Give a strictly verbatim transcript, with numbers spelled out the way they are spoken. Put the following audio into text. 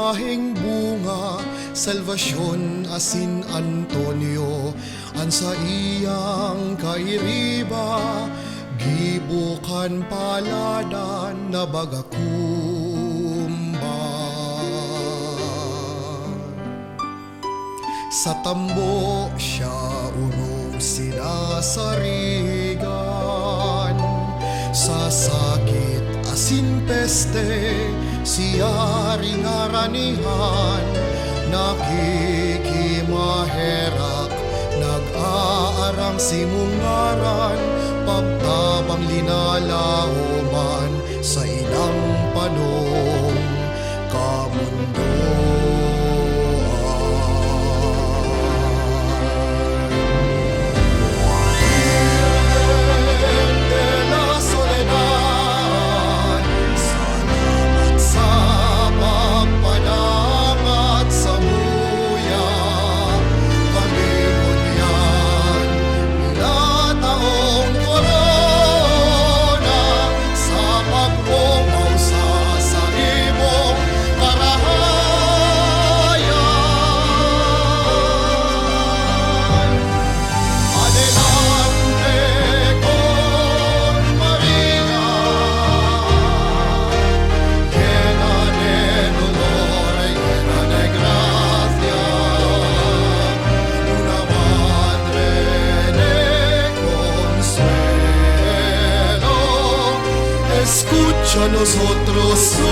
Hing bunga, Salvacion asin Antonio, an saiyang kairiba, gibo kan paladan na baga kumba. Sa tambo siya orog sinasarigan, sa sakit asin peste siya ringaranihan. Nakikimaherak, nag-aarang si mong ngaran, pagtabang linalaoman sa ilang panong kamundoan. Virgen de la Soledad, salamat sa pagpadangat samuya. Kami ngunyan minataong korona sa pagpungaw sa saimong karahayan. Adelante con Maria, llena de dolor, llena de gracia, una madre de consuelo, escucha nosotros su